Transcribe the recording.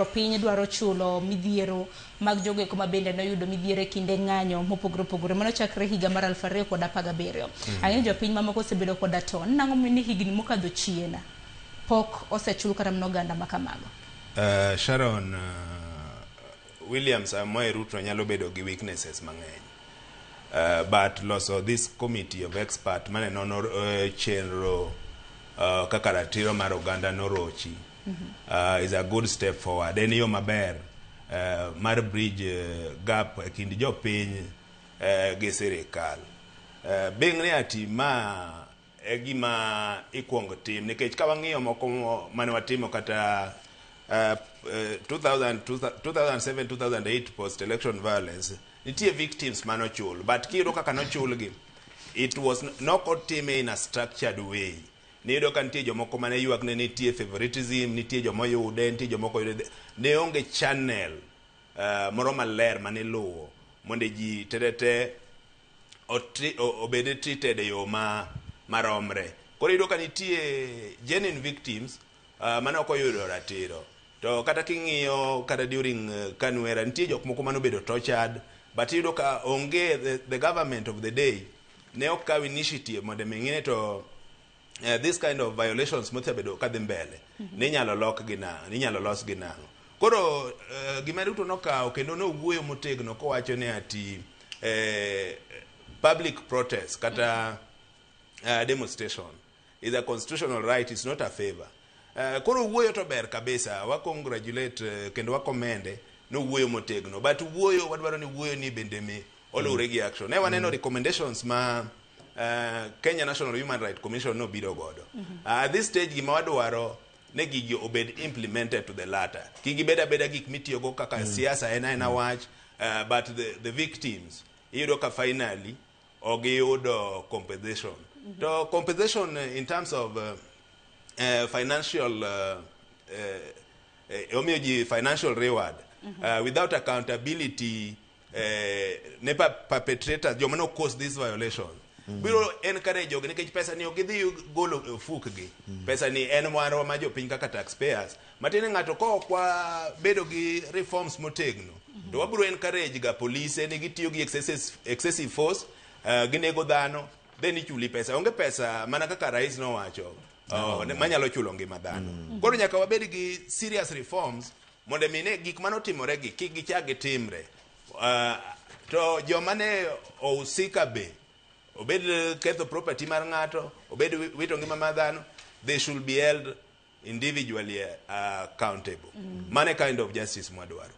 Jopiny dwaro chulo midhiero mag jogo eko ma bende noyudo midhiero e kinde ng'anyo mopogore opogore mano chakre higa mar 2017. Ang'eyo ni jopiny mamoko osebedo koda ton nang'o ni higni mokadho chien pok osechul kata mana oganda ma kamago. Sharon, William Samoei Ruto nyalo bedo gi weaknesses mang'eny. But loso this committee of expert mane nono chenro kaka ratiro mar oganda norochi is a good step forward. En yo maber mar bridge gap e kind jopiny gi sirikal. Being ni ati ma e gima ikuongo tim nikech ka wang'iyo moko mane watimo kata 2000, 2007 2008 post election violence, nitie victims manochul, but kiyudo kaka nochulgi, it was nok otime in a structured way. Niyudo ka nitie jomoko mane ywak ne nitie favoritism, nitie jomoyude, nitie jomoko yude, ne onge channel moro maler mane iluwo mondo ji tetete obed treated e yo ma maromre. Koro iyudo ka nitie genuine victims mane ok oyudo ratiro. To kata king'iyo kata during KANU era, nitie jok moko mane obedo tortured, but iyudo ka onge the government of the day ne ok kaw initiative mondo mi ng'i ni to this kind of violations mosebedo kadhi mbele ninyalo lok gi nang'o, ninyalo los gi nang'o. Koro gima Ruto nokawo kendo nowuoyo motegno kowacho ni ati public protest kata demonstration is a constitutional right, it's not a favor. Koro wuoyo to ber kabisa, wa congratulate kendo wa commend nowuoyo motegno, but wuoyo wadwaro ni wuoyo ni bende mi oluwre gi action. Ne waneno recommendations ma Kenya National Human Rights Commission nobiro godo. At this stage gima wadwaro ne gigi obed implemented to the latter. Kik gibed abeda gik mitiyogo kaka siasa en aena wach, but the victims iyudo ka finally ok giyudo compensation. To compensation in terms of financial omiyo ji financial reward without accountability ne perpetrators, joma no cause this violation, biro encourage jogi nikech pesa ni ok gidhi golo e ofukgi. Pesa ni en marwa ma jopiny kaka taxpayers. Matiende ng'ato ka ok wabedo gi reforms motegno to wabiro encourage ga polise ni gitiyo gi excessive force, ginego dhano, then ichuli pesa. Onge pesa mana kaka rais nowacho manyalo chulo ngima dhano. Koro nyaka wabed gi serious reforms mondo mi ne gik manotimore gi kik gichak gitimre. To joma ne ohusika be obed ketho property mar ng'ato, obed wito ngima mar dhano, they should be held individually accountable. Mane kind of justice mwadwaro.